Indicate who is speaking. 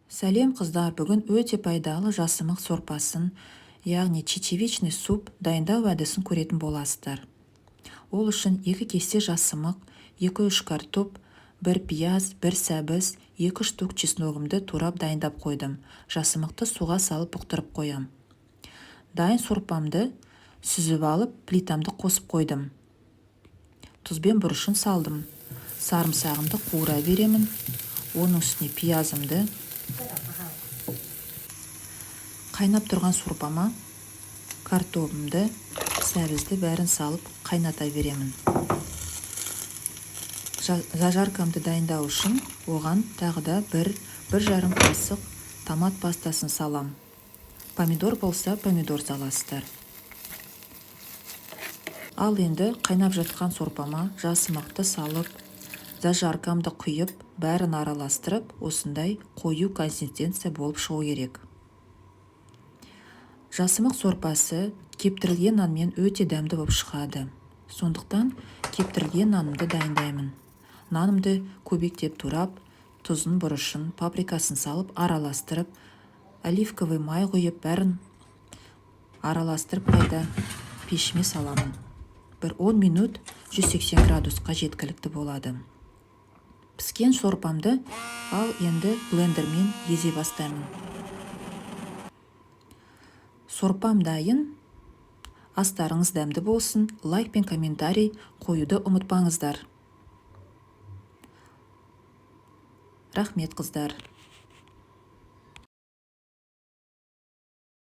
Speaker 1: Сәлем, қыздар! Бүгін өте пайдалы жасымық сорпасын, яғни чечевичный суп дайындау әдісін көретін боласыздар. Ол үшін 2 кесе жасымық, 2-3 картоп, 1 пияз, 1 сәбіз, 2 штук чесногымды турап дайындап қойдым. Жасымықты суға салып бұқтырып қоям. Дайын сорпамды сүзіп алып, плитамды қосып қойдым. Тұз бен бұрышын салдым. Сарымсағымды қуыра беремін. Оның үстіне пиязымды. Қайнап тұрған сорпама картобымды, сәбізді бәрін салып қайната беремін. Зажаркамды дайындау үшін оған тағы да 1-1,5 қасық томат пастасын салам. Помидор болса, помидор саласыздар. Ал енді қайнап жатқан сорпама жасымықты салып, зажаркамды құйып, бәрін араластырып, осындай қою консистенция болып шығу керек. Жасымық сорпасы кептірілген нанмен өте дәмді болып шығады. Сондықтан кептірілген нанымды дайындаймын. Нанымды көбектеп турап, тұзын, бұрышын, паприкасын салып араластырып, оливковый май құйып, бәрін араластырып, қайта пешіме саламын. Бір 10 минут 180 градусқа жеткілікті болады. Піскен сорпамды ал енді блендермен езе бастаймын. Сорпам дайын. Астарыңыз дәмді болсын. Лайк пен комментарий қоюды ұмытпаңыздар. Рахмет, қыздар.